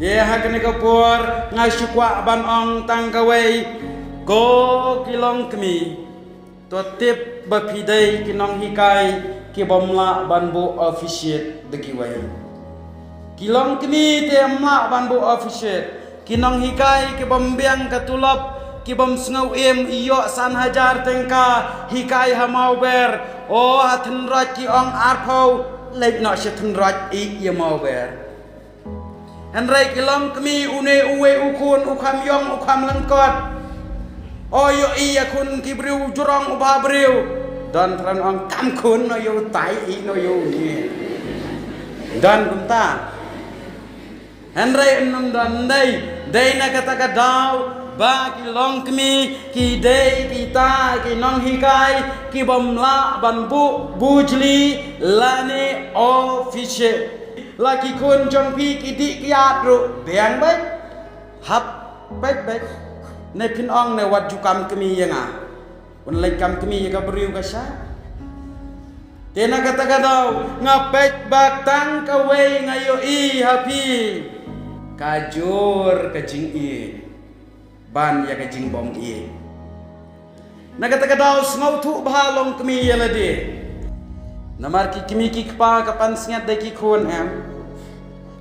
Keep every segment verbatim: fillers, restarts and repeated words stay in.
Te ha kane ka por nga shu kwah ban ong tang kawei, ko ki longkmie, to tip ba phi dei ki nonghikai ki bym lah ban buh officiate da kiwei. Ki longkmie te ym lah ban buh officiate. Ki nonghikai ki bym biang ka tulop, ki bym sngew im, ïoh san hajar tyngka, hikai ha Mawber. O ha Thynroit ki ong arphew, leit noh sha Thynroit ïa Mawber. Hynrei ki longkmie, une uwei u khun u kham ïong u kham lyngkot. O ïohi ïa khun ki briew jrong u bha briew. Don tran ong kam khun noh ïa utai, ïeh noh ïa une. Don kumta. Hynrei ym don, dei, dei na kata ka daw ba ki longkmie ki dei kita ki nonghikai ki bym lah ban buh bujli lane officiate. La ki khun jong phi ki dih ki ïat ruh, biang beit. Hap beit beit. Ne phin ong ne wat ju kam kmie ïa nga. Un leit kam kmie ïa ka briew ka sha. Te na kata ka daw nga peit bak tang kawei, nga ïohi ha phi ka jur ka jingïeit ban ïa ka jingbym ïeit. Na kata ka daw sngewthuh bha longkmie ïa lade. Namar ki kmie ki kpa ka pansngiat da ki khun em.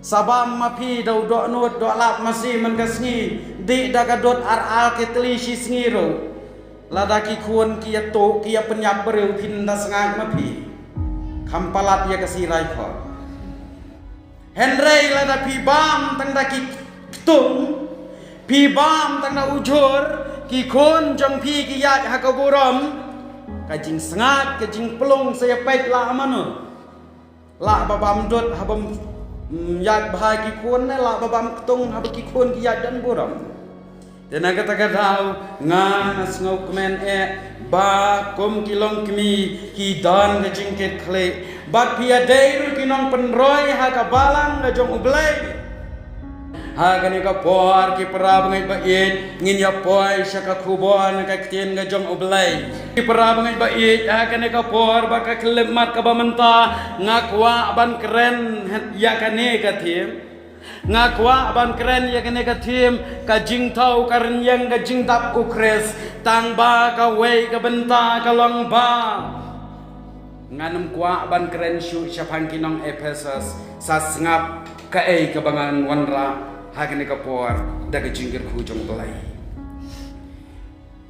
Sa bam ma phi da u dohnud dohlap masi man ka sngi, dih da ka dud ar ar ki tylli shi sngi ruh. Lada ki khun ki ïa tuh ki ïa pynïap briew phin da sngaid ma phi. Kham palat ïa ka sirai khot. Hynrei lada phi bam tang da ki ktung, phi bam tang da u jur, ki khun jong phi ki ïaid ha ka burom, ka jingsngaid ka jingplung sa ïa peit lah mano. Lah ba bam dud ha bam, mm, ïaid bha ki khun ne lah ba bam ktung ha ba ki khun ki ïaid don burom. Te na kata ka daw nga, nga sngewkmen eh ba kum ki longkmie ki don ka jingkit khlieh. Bad phi ïa dei ruh ki nongpynroi ha ka balang ka jong U Blei. Ha kane ka por ki para bangeit ba ïeit, ngin ïa poi sha ka khubor na ka ktien ka jong U Blei. Ki para bangeit ba ïeit, ha kane ka por bad ka khyllipmat kaba mynta nga kwah ban kren ïa kane ka theme. Nga kwah ban kren ïa kane ka theme, ka jingthew ka rynïeng ka jingdap U Khrist. Tang ba kawei ka bynta ka long ba ngan ym kwah ban kren shuh shaphang ki nong Ephesus, sa sngap kaei kaba ngan wanrah ha kane ka por da ka jingkyrkhu jong U Blei.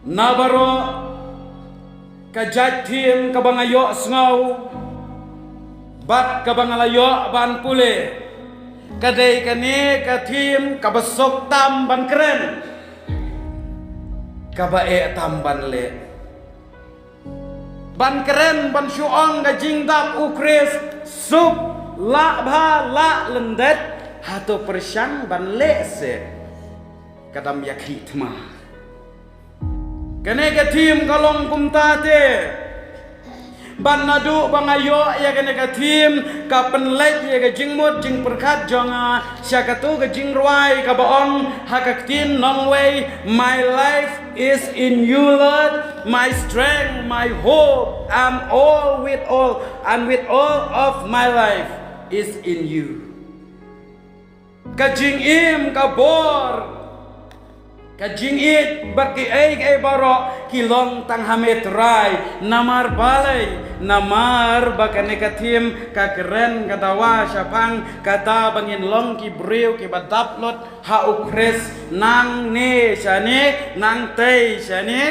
Na baroh ka jait theme kaba nga ïohsngew bad kaba nga la ïoh ban pule, ka dei kane ka theme kaba suk tam ban kren, kaba eh tam ban leh. Ban kren ban shu ong ka jingdap U Khrist suk lah bha lah lyndet, hato pyrshang ban leh se, ka dam ïa khih thma. Kane ka theme ka long kumta te. Bad naduh ba nga ïoh ïa kane ka theme ka pynleit ïa ka jingmut jingpyrkhat jong nga sha kato ka jingrwai kaba ong ha ka ktien nongwei, "My life is in you, Lord, my strength, my hope, and all with all, and with all of my life is in you." Ka jingim, ka bor, ka jingïeit bad kiei kiei baroh ki long tang ha me Trai. Namar balei? Namar ba kane ka theme ka kren ka dawa shaphang kata ba ngin long ki briew kiba dap lut ha U Khrist, nangne shane, nangtei shane.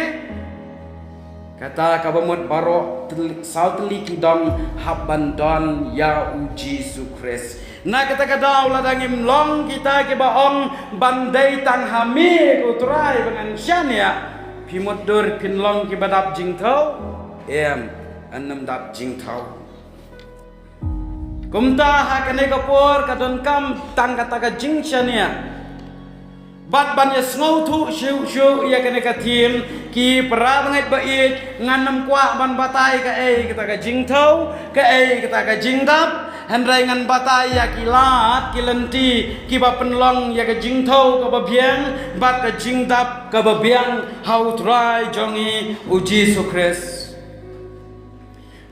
Kata kaba mut baroh tylli, saw tylli ki dong hap ban don ïa U Jisu Khrist. Na kata ka daw lada ngim long kita kiba ong ban dei tang ha me ko Trai ba ngan shaniah, phi mutdur phin long kiba dap jingthew? Em, yn ym dap jingthew. Kumta ha kane ka por ka donkam tang kata ka jingshaniah. Bad ban ïa sngewthuh shuh shuh ïa kane ka theme, ki para bangeit ba ïeit, ngan ym kwah ban batai kaei kata ka jingthew, kaei kata ka jingdap, hynrei ngan batai ïa ki lad ki lynti kiba pynlong ïa ka jingthew kaba biang bad ka jingdap kaba biang ha U Trai jong ngi U Jisu Khrist.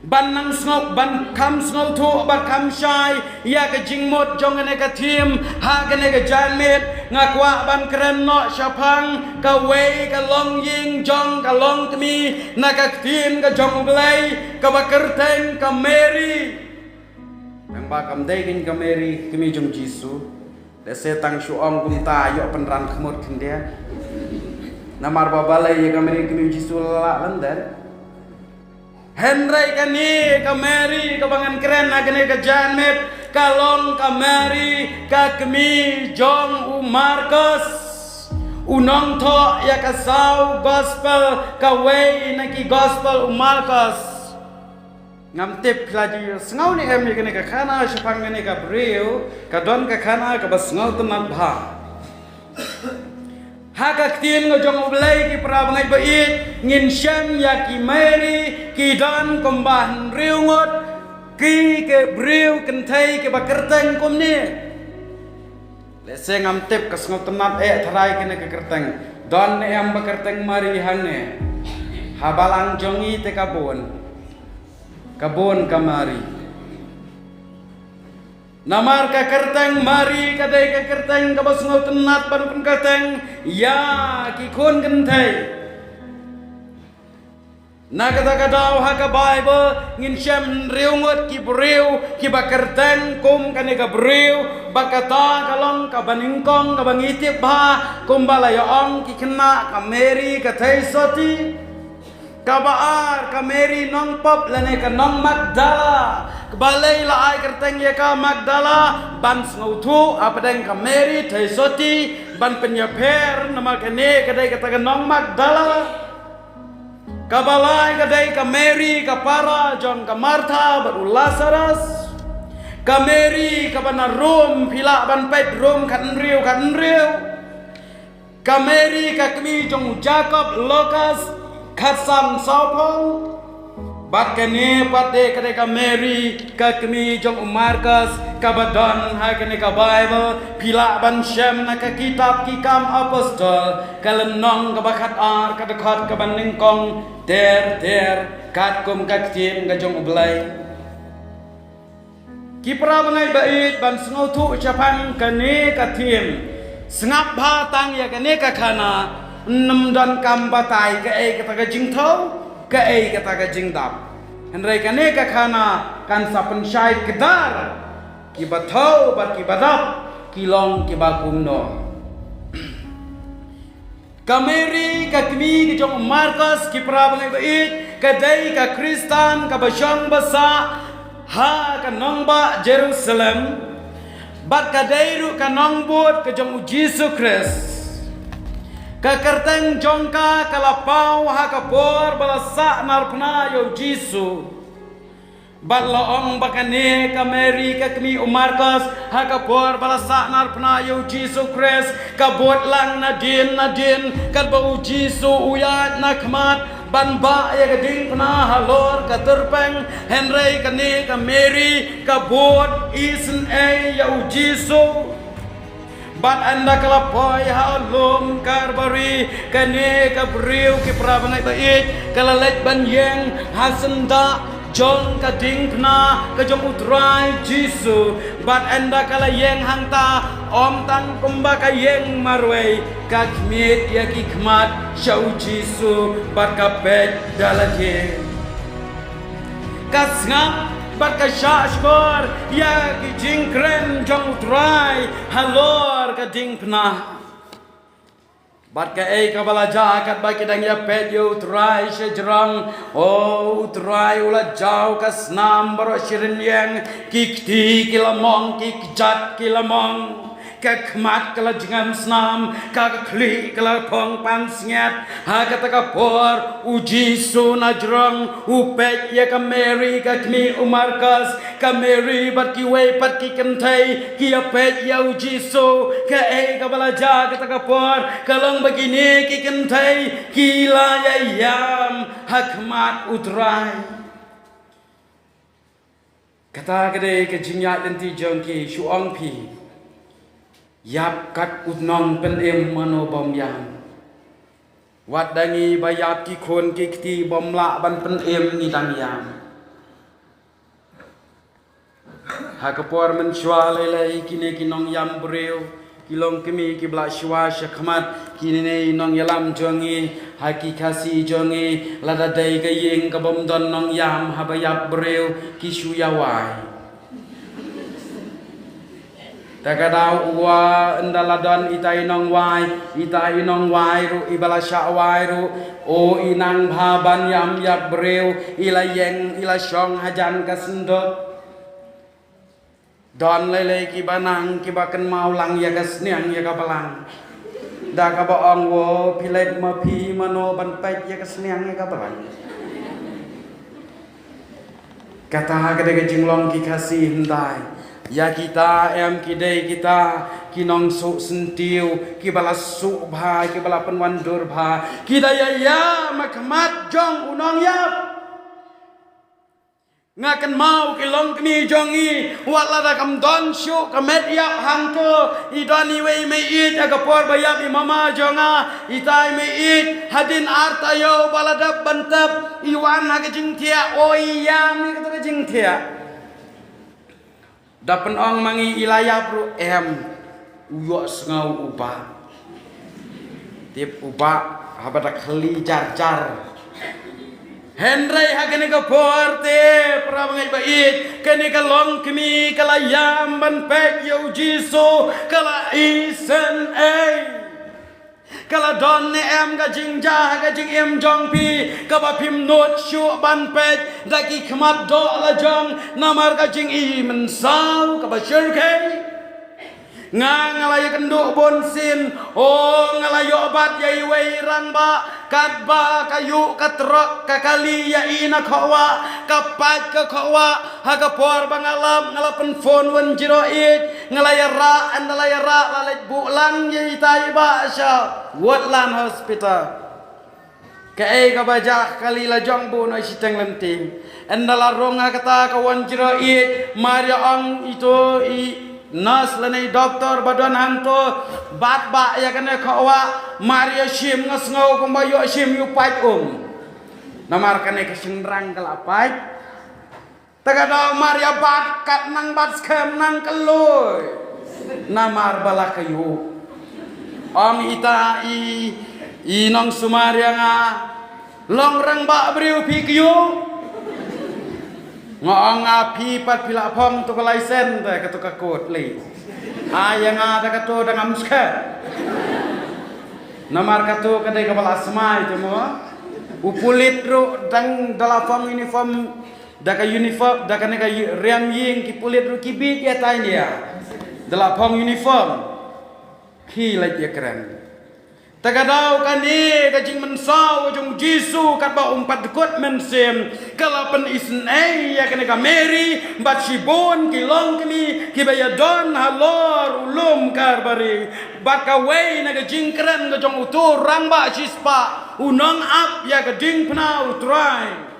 Ban nang sngew, ban kham sngewthuh, ban kham shai ïa ka jingmut jong kane ka theme ha kane ka janmiet, nga kwah ban kren noh shaphang kawei ka longïing jong ka longkmie na ka ktien ka jong U Blei, kaba kyrteng ka Mary. Tang ba kam dei kein ka Mary kmie jong U Jisu. Lehse tang shu ong kumta ïoh pynran khmut khyndiat. Namar ba balei ïa ka Mary kmie jong U Jisu la lah lyndet. Hynrei kane ka Mary kaba ngan kren ha kane ka janmiet, ka long ka Mary ka kmie jong u Markos, u nongthoh ïa ka saw gospel, kawei na ki gospel u Markos. Ngam tip phi la ju sngew ne em ïa kane ka khana shaphang kane ka briew, ka don ka khana kaba sngewtynnat bha. Ha ka ktien ka jong U Blei, ki para bangeit ba ïeit, ngin shem ïa ki Mary ki don kumba hynriew ngut, ki, ki briew kynthei kiba kyrteng kumne. Lehse ngam tip, ka sngewtynnat eh tharai kane ka kyrteng. Don ne em ba kyrteng Mary hangne? Ha balang jong ngi te ka bun. Ka bun ka Mary. Namar ka kyrteng Mary ka dei ka kyrteng kaba sngewtynnat ban pynkyrteng ïa ki khun kynthei. Na kata ka daw ha ka Baibl ngin shem hynriew ngut ki briew kiba kyrteng kum kane ka briew, bad kata ka long kaba nyngkong kaba ngi tip bha, kumba la ïa ong, ki khynnah ka Mary ka theisotti. Kaba ar ka Mary nongpop lane ka nong Magdala. Balei la ai kyrteng ïa ka Magdala? Ban sngewthuh hapdeng ka Mary theisotti, ban pynïapher, namar kane ka dei kata ka nong Magdala. Kaba lai ka dei ka Mary ka para jong ka Martha bad u Lazarus. Ka Mary kaba na Rom, phi lah ban peit Rom khathynriew, khathynriew. Ka Mary ka kmie jong u Jakob, Lukas khatsan, sawphew. Bad kane pat de ka dei ka Mary ka kmie jong u Markos, kaba don ha kane ka Baibl, phi lah ban shem na ka kitab Ki Kam Apostol, ka lynnong kaba khatar, ka dkhot kaba nyngkong ter ter, katkum ka ktien ka jong U Blei. Ki para bangeit ba ïeit, ban sngewthuh shaphang kane ka theme, sngap bha tang ïa kane ka khana, ym don kam batai kaei kata ka jingthew, kaei kata ka jingdap. Hynrei kane ka khana kan sa pynshai kdar kiba thew bad kiba dap ki long kiba kumno. Ka Mary ka kmie ka jong u Markos, ki para bangeit ba ïeit, ka dei ka Khristan kaba shong ba sah ha ka nongbah Jerusalem, bad ka dei ruh ka nongbud ka jong u Jisu Khrist. Ka kyrteng jong ka ka la paw ha ka por ba la sahnarphna ïa u Jisu. Bad la ong ba kane ka Mary ka kmie u Markos, ha ka por ba la sahnarphna ïa u Jisu Khrist, ka bud lang nadien nadien katba u Jisu u ïaid na khmat ban bah ïa ka diengphna halor ka tyrpeng. Hynrei kane ka Mary ka bud isynei ïa u Jisu. Bad ynda ka la poi ha u lum Kalbari, kane ka briew, ki para bangeit ba ïeit, ka la leit ban ïeng ha syndah jong ka diengphna ka jong u Trai Jisu. Bad ynda ka la ïeng hangta, ym tang kumba ka ïeng marwei, ka khmied ïa ki khmat sha u Jisu bad ka peit da lade. Ka sngap bad ka shahshkor ïa ki jingkren jong u Trai halor ka diengphna. Bad kaei kaba la jia, katba ki dang ïa peit ïa u Trai sha jrong, o, u Trai u la jaw ka snam baroh shi rynïeng, ki kti ki la mong, ki kjat ki la mong. Ka khmat ka la jngam snam, ka khlieh ka la phong pansngiat. Ha kata ka por u Jisu na jrong u peit ïa ka Mary ka kmie u Markos, ka Mary bad kiwei pat ki kynthei ki ïa peit ïa u Jisu. Kaei kaba la jia kata ka por? Ka long ba kine ki kynthei ki la ïa ïam ha khmat u Trai. Kata ka dei ka jingïaid lynti jong ki, shu ong phi. Ïap kat u nongpynim, mano bym ïam? Wat da ngi ba ïap ki khun ki kti bym lah ban pynim, ngi dang ïam. Ha ka por mynshuwa lei lei kine ki nongïap briew, ki longkmie kiba la shuwa shakhmat, kine ki nongïalam jong ngi, ha ki Khasi jong ngi, lada dei ka ïing ka bym don nongïap haba ïap briew, ki shu ïawai. Te ka daw u wa ynda la don ita i nongwai, ita i nongwai ruh iba la shah wai ruh, o i nang bha ban ïam ïap briew, i la ïeng, i la shong hajan ka synduk. Don lei lei kiba nang kiba kynmaw lang ïa ka sniang ïa ka balang. Da kaba ong, wo phi leit ma phi mano ban peit ïa ka sniang ïa ka balang. Kata ka dei ka jinglong ki Khasi hyndai. Ïa kita em ki dei kita ki nongsuh syntiew, kiba la suh bha, kiba la pynwandur bha. Ki da ïa ïa ma khmat jong u nongïap. Nga kynmaw ki longkmie jong ngi, wat lada kam don shuh ka met ïap hangto, i don iwei i mei ïeit ha ka por ba ïap i mama jong nga, ita i mei ïeit, hadien ar taïew ba la dep ban tep, i wan ha ka jingthiah, o i ïam ïa kata ka jingthiah. Da pynong ma ngi i la ïap ruh em, u ïohsngew u bah. Tip u bah, haba da khlieh jar jar. Hynrei ha kane ka por te, para bangeit ba ïeit, kane ka longkmie ka la ïam ban peit ïa u Jisu, ka la isynei. Ka la don ne em ka jingjia ha ka jingim jong phi, kaba phim nud shuh ban peit da ki khmat doh la jong, namar ka jingïeit mynsaw kaba shyrkhei. Nga, nga la ïakynduh bun sien, o, nga la ïoh bat ïa iwei i rangbah, katba ka ïuh ka trok ka kali ïa i na khohwah, ka pait ka khohwah, ha ka por ba nga lap, nga la pynphone one zero eight, nga la ïarah, ynda la ïarah, la leit buh lang ïa ita i bah sha Woodland Hospital. Kaei kaba jia, kali la jong buh noh shiteng lynti. Ynda la rung ha kata ka one zero eight, mar ïa ong ito i nurse lane i doktor ba don hangto, bat bah ïa kane khohwah, mar ïa shim, nga sngew kumba ïoh shim ïoh pait um. Namar kane ka shynrang ka la pait. Te ka daw mar ïa bat, kat nang bat skhem nang ka lui. Namar ba la ka ïuh. Ong ita i, i nongsumar ïa nga, long rangbah briew phi ka ïuh. Nga ong, nga, phi pat phi la phong to ka license te, kato ka kot lei. Ai ïa nga da kato da ngam skhem. Namar kato ka dei kaba la smai te mo. U pulit ruh dang da la phong uniform, da ka uniform, da kane ka ï-, riam ïing ki pulit ruh ki bit ïa tai nia. Da la phong uniform. Ki leit ïakren. Te ka daw kane ka jingmynsaw jong u Jisu katba um pat dkut mynsiem, ka la pynisynei ïa kane ka Mary bad shibun ki longkmie kiba ïadon halor u lum Kalbari. Bad kawei na ka jingkren ka jong uto u rangbah shispah, u nongap ïa ka diengphna U Trai.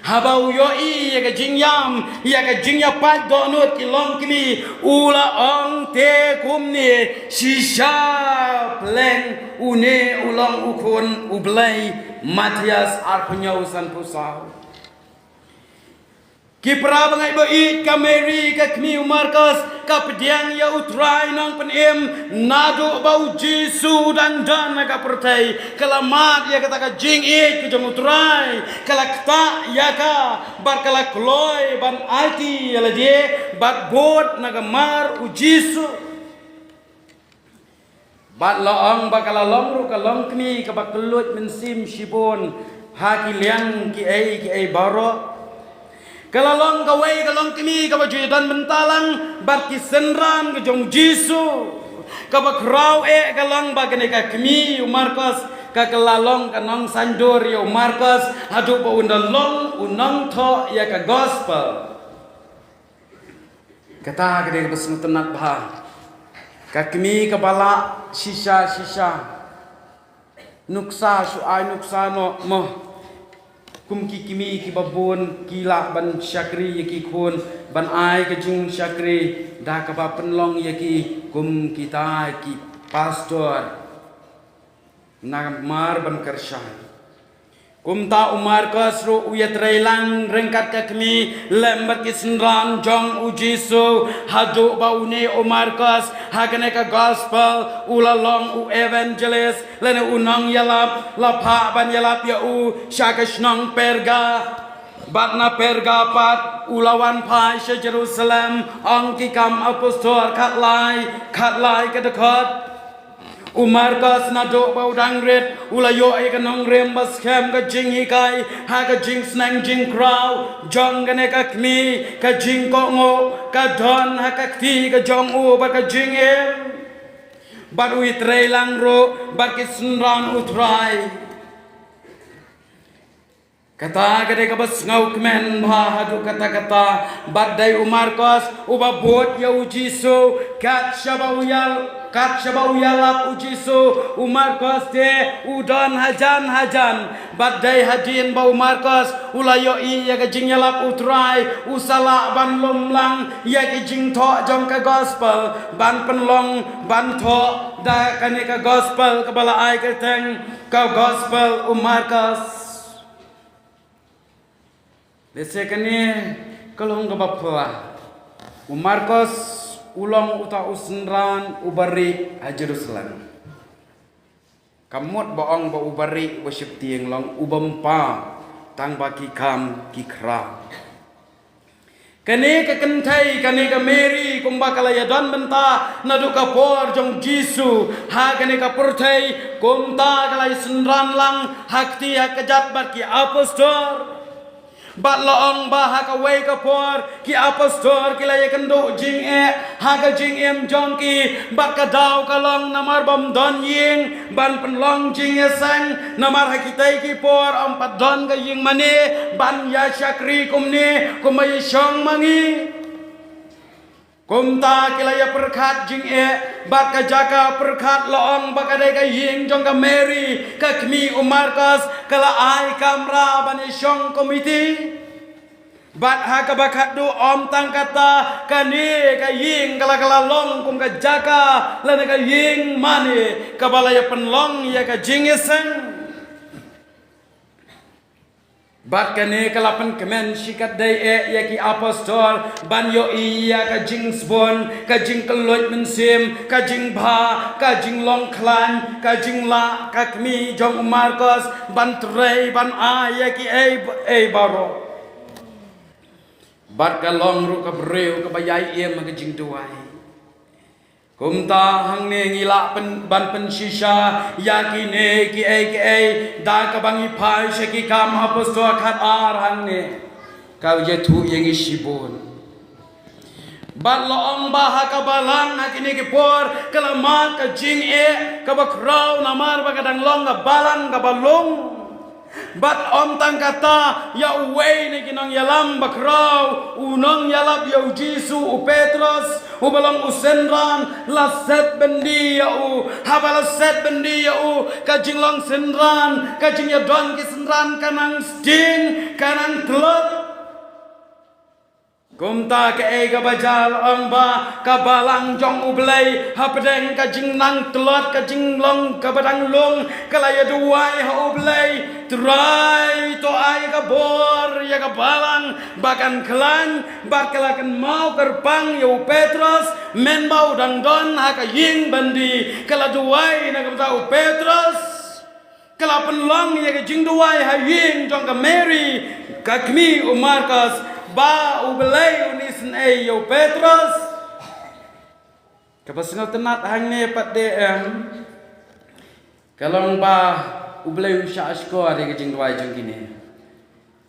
Haba u ïohi ïa ka jingïam, ïa ka jingïapait dohnud ki longkmie, u la ong te kumne, shisha pleng, une u long u Khun U Blei. Mathaios arphew hynñiew, sanphew saw. Ki para bangeit ba ïeit, ka Mary ka kmie u Markos, ka pdiang ïa U Trai Nongpynim naduh ba u Jisu u dang don ha ka pyrthei. Ka la mad ïa kata ka jingïeit ka jong U Trai, ka la ktah ïa ka, bad ka la kloi ban aiti ïa lade, bad bud na ka mar u Jisu. Bad la ong ba ka la long ruh ka longkmie kaba kylluid mynsiem shibun ha ki liang kiei kiei baroh. Ka la long kawei ka longkmie kaba ju ïadon bynta lang bad ki synran ka jong u Jisu. Kaba khraw eh ka long ba kane ka kmie u Markos, ka ka la long ka nongsaiñdur ïa u Markos, haduh ba un da long u nongthoh ïa ka gospel. Kata ka dei kaba sngewtynnat bha. Ka kmie kaba lah shisha shisha. Nuksa, shu ai nuksa noh mo. Kum ki kmie kiba bun ki lah ban shakri ïa ki khun, ban ai ka jingshakri da kaba pynlong ïa ki kum kita ki pastor. Namar ban kyrshan. Kumta u Markos ruh u ïatrei lang ryngkat ka kmie lem bad ki synran jong u Jisu, haduh ba une u Markos ha kane ka gospel u la long u evangelist lane u nongïalap, la phah ban ïalap ïa u sha ka shnong Perga. Bad na Perga pat u la wan phai sha Jerusalem, ong Ki Kam Apostol khatlai, khatlai ka dkhot. U Markos naduh ba u dang rit u la ïoh ïa ka nongrim ba skhem ka jinghikai ha ka jingsneng jingkraw jong kane ka kmie, ka jingkohnguh ka don ha ka kti ka jong u bad ka jingim. Bad u ïatrei lang ruh bad ki synran u Trai. Kata ka dei kaba sngewkmen bha haduh katta katta. Bad dei u Markos uba bud ïa u Jisu, kat shaba u ïal, kat shaba u ïalap u Jisu, u Markos te u don hajan hajan. Bad dei hadien ba u Markos u la ïohi ïa ka jingïalap u Trai, u sa lah ban lum lang ïa ki jingthoh jong ka gospel, ban pynlong, ban thoh da kane ka gospel kaba la ai kyrteng ka gospel u Markos. Lehse kane ka long kaba pura. U Markos u long uta u synran uba rieh ha Jerusalem. Ka mut ba ong ba uba rieh uba sheptieng long uba ympa tang ba ki kam ki khraw. Kane ka kynthei, kane ka Mary, kumba ka la ïadon bynta naduh ka por jong Jisu ha kane ka pyrthei, kumta ka la ïasynran lang ha kti ha kjat bad ki apostol. Bad la ong ba ha kawei ka por ki apostol ki la ïakynduh jingeh ha ka jingim jong ki, bad ka daw ka long namar bym don ïing ban pynlong jingïaseng, namar ha kitei ki por ym pat don ka ïing mane ban ïa shakri kumne kumba ïa shong ma ngi. Kumta ki la ïa pyrkhat jingeh bad ka jaka pyrkhat la ong ba ka dei ka ïing jong ka Mary, ka kmie u Markos, ka la ai kamra ban ïa shong komiti. Bad ha kaba khatduh ym tang kata, kane ka ïing ka la ka la long kum ka jaka lane ka ïing mane kaba la ïa pynlong ïa ka jingïaseng. Bad kane ka la pynkmen shikatdei eh ïa ki apostol ban ïohi ïa ka jingsbun, ka jingkylluid mynsiem, ka jingbha, ka jinglong khlaiñ, ka jinglah ka kmie jong u Markos ban trei ban ai ïa kiei kiei baroh. Bad ka long ruh ka briew kaba ïai im ha ka jingduwai. Kumta hangne ngi lah pyn, ban pynshisha ïa kine kiei kiei da kaba ngi phai sha Ki Kam Apostol khatar hangne. Ka ïathuh ïa ngi shibun. Bad la ong ba ha ka balang ha kine ki por ka la mad ka jingeh kaba khraw namar ba ka dang long ka balang kaba lung. Bad ym tang kata, ïa uwei na ki nongïalam bakhraw, u nongïalap ïa u Jisu, u Petros, uba long u synran, la set byndi ïa u. Haba la set byndi ïa u, ka jinglong synran, ka jingïadon ki synran ka nang sting, ka nang tlot. Kumta kaei kaba jia la ong ba ka balang jong U Blei hapdeng ka jingnang tlot, ka jinglong kaba dang lung, ka la ïaduwai ha U Blei: Trai, to ai ka bor ïa ka balang ba kan khlaiñ. Bad ka la kynmaw kyrpang ïa u Petros, mynba u dang don ha ka ïing byndi. Ka la duwai na ka bynta u Petros. Ka la pynlong ïa ka jingduwai ha ïing jong ka Mary, ka kmie u Markos, ba U Blei un isynei ïa u Petros. Kaba sngewtynnat hangne pat de em, ka long ba U Blei u shah shkor ïa ka jingduwai jong kine.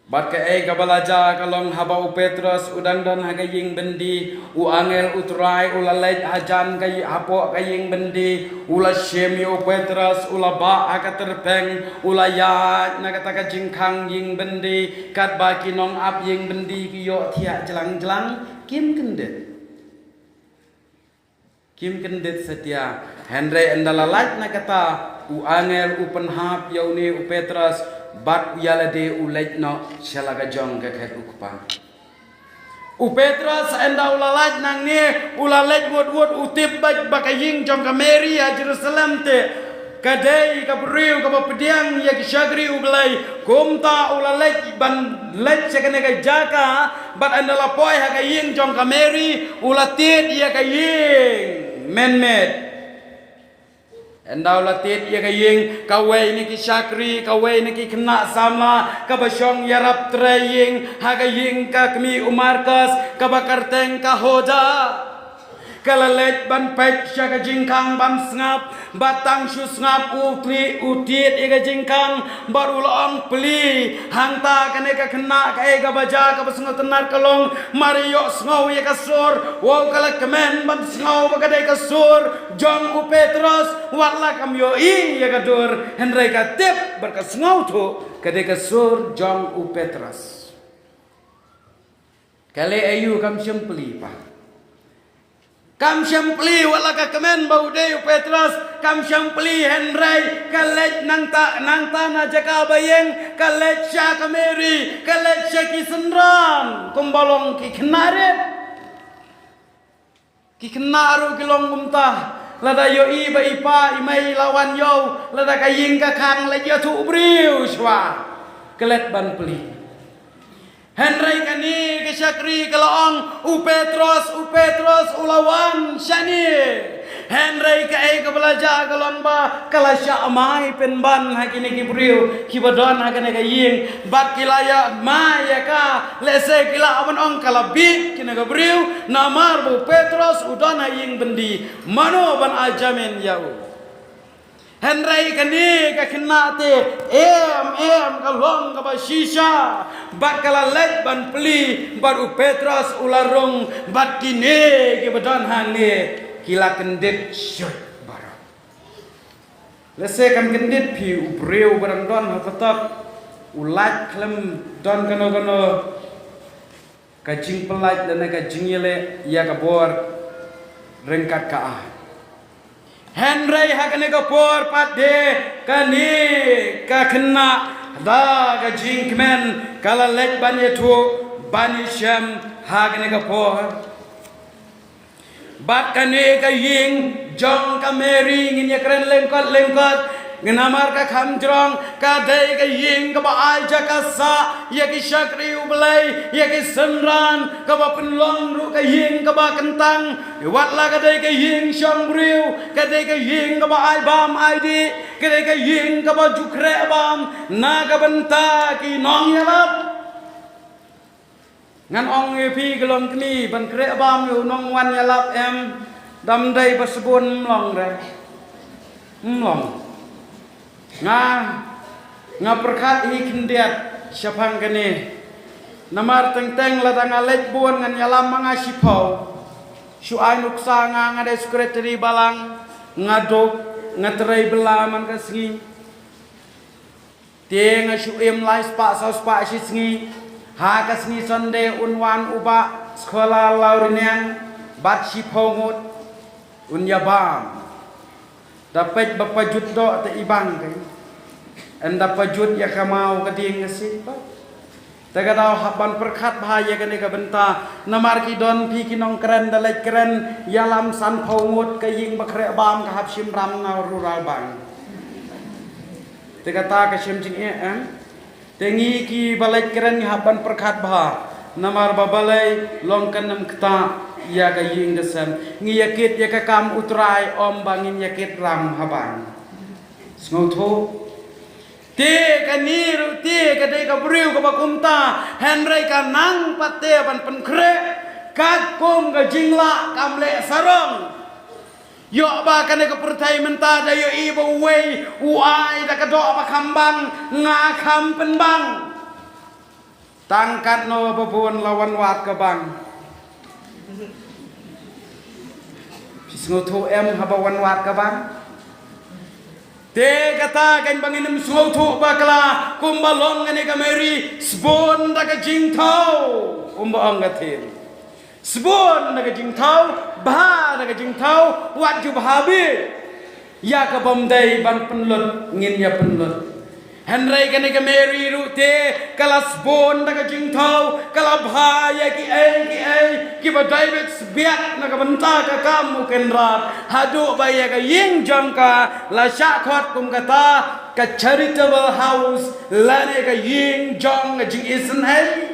Bad kaei kaba la jia ka long haba u Petros u dang don ha ka ïing byndi, u angel U Trai u la leit hajan ka ï-, hapoh ka ïing byndi, u la shim ïa u Petros, u la bah ha ka tyrpeng, u la ïaid na kata ka jingkhang ïing byndi, katba ki nongap ïing byndi ki ïohthiah jlang jlang, kim kyndit. Kim kyndit satia, hynrei ynda la lait na kata, u angel u pynhap ïa une u Petros, bad u ïalade u leit noh sha la ka jong ka khet u kpa. U Petros ynda u la lait nangne, u la leit wut wut, u tip beit ba ka ïing jong ka Mary ha Jerusalem te Ka dei ka briew kaba pdiang ïa ki shakri U Blei, kumta u la leit ban leit sha kane ka jaka, bad ynda la poi ha ka ïing jong ka Mary, u la tied ïa ka ïing mynmiet. Ynda u la tied ïa ka ïing, kawei na ki shakri, kawei na ki khynnah samla, kaba shong ïarap trei ïing ha ka ïing ka kmie u Markos, kaba kyrteng ka Huda. Ka la leit ban peit sha ka jingkhang ban sngap, bad tang shu sngap u tied, u tied ïa ka jingkhang, bad u la ong, plie, hangta kane ka khynnah kaei kaba jia, kaba sngewtynnad ka long, mar ïohsngew ïa ka sur, wow, ka la kmen ban sngew ba ka dei ka sur jong u Petros, wat la kam ïohi ïa ka dur, hynrei ka tip bad ka sngewthuh ka dei ka sur jong u Petros. Ka leh aïu? Kam shym plie pat. Kam shym plie, wat la ka kmen ba u dei u Petros, kam shym plie, hynrei ka leit nangta, nangta na jaka ba ïeng, ka leit sha ka Mary, ka leit sha ki synran, kumba long ki khynnah rit. Ki khynnah ruh ki long kumta, lada ïohi ba i pa i mei la wan ïew, lada ka ïing ka khang la ïathuh briew shuwa, klet ban plie. Hynrei kane ka shakri ka la ong, u Petros, u Petros, u la wan shane. Hynrei kaei kaba la jia ka long ba ka la shah mai pynban ha kine ki briew kiba don ha kane ka ïing, bad ki la ïa mai ïa ka, lehse ki la ban ong ka la bieit kine ki briew, namar ba u Petros u don ha ïing byndi, mano ban ai jamin ïa u? Hynrei kane ka khynnah te, em, em, ka long kaba shisha, bad ka la leit ban plie, bad u Petros u la rung, bad kine kiba don hangne ki la kyndit shuh baroh. Lehse kan kyndit phi, u briew ba dang don ha kata, u lait khlem don kano kano ka jingpyllait lane ka jingïaleh ïa ka bor ryngkat ka aiñ. Hynrei ha kane ka por pat de kane ka khynnah da ka jingkmen ka la leit ban ïathuh ban ïashem ha kane ka por. Bad kane ka ïing jong ka Mary ngin ïa kren lyngkot lyngkot, namar ka kham jrong, ka dei ka ïing kaba ai jaka sah ïa ki shakri U Blei, ïa ki synran, kaba pynlong ruh ka ïing kaba kyntang. Wat la ka dei ka ïing shong briew, ka dei ka ïing kaba ai bam ai dih, ka dei ka ïing kaba ju khreh bam na ka bynta ki nongïalap. Ngan ong ïa phi, ka long kmie ban khreh bam ïa u nongwan ïalap em, dam dei ba sbun, ym long re. Ym long. Nga, nga pyrkhat hi khyndiat shaphang kane. Namar teng teng lada nga leit bun ngan ïalam ma nga shiphew. Shu ai nuksa nga, nga dei secretary balang, nga duk, nga trei bylla man ka sngi. Te nga shu im lai spah saw spah shi sngi. Ha ka sngi Sunday un wan u bah scholar Lawriniang bad shiphew ngut, un ïa bam. Da peit ba pajut doh te i bang kai. Ynda pajut ïa ka maw ka dieng ka sih pat. Te ka daw hap ban pyrkhat bha ïa kane ka bynta. Namar ki don phi ki nongkren da leit kren ïalam sanphew ngut, ka ïing ba khreh bam ka hap shim ram na rural bank. Te kata ka shem jingeh, em? Te ngi kiba leit kren ngi hap ban pyrkhat bha. Namar ba balei long kan ym ktah ïa ka ïing da sem. Ngi ïa kit ïa ka kam U Trai, ym ba ngin ïa kit ram ha bank. Sngewthuh. Te kane ruh te ka dei ka briew kaba kumta, hynrei ka nang pat te ban pynkhreh katkum ka jinglah, kam leh sarong. Ïoh ba kane ka pyrthei mynta da ïohi ba uwei u ai da ka doh ba kham bang, nga kham pynbang. Tang katno ba bun la wan wad ka bank. Phi sngewthuh em haba wan wad ka bank? Te kata kan ba ngin ym sngewthuh bakla kumba long kane ka Mary, sbun da ka jingthaw, kumba ong ka ktien. Sbun da ka jingthaw, bha da ka jingthaw, wat ju bha bha. Ïa ka bym dei ban pynlut ngin ïa pynlut. Hynrei kane ka Mary ruh te, ka la sbun da ka jingthew, ka la bha ïa kiei kiei kiba dei beit sbiat na ka bynta ka kam u Kynrad, haduh ba ïa ka ïing jong ka la shah khot kum kata ka charitable house, lane ka ïing jong ka jingisynei.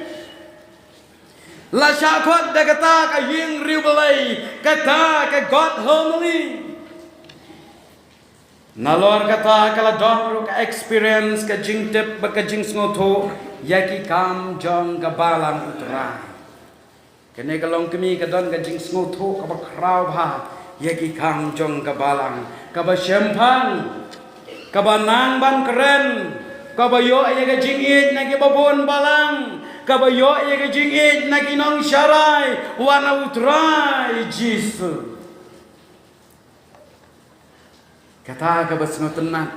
La shah khot da kata ka ïing riewblei, kata ka God homily. Nalor kata ka la don ruh ka experience, ka jingtip bad ka jingsngewthuh ïa ki kam jong ka Balang U Trai. Kane ka longkmie ka don ka jingsngewthuh kaba khraw bha ïa ki kam jong ka Balang, kaba shemphang, kaba nang ban kren, kaba ïoh ïa ka jingïeit na kiba bun balang, kaba ïoh ïa ka jingïeit na ki nongsharai wat na U Trai Jisu. Kata kaba sngewtynnat.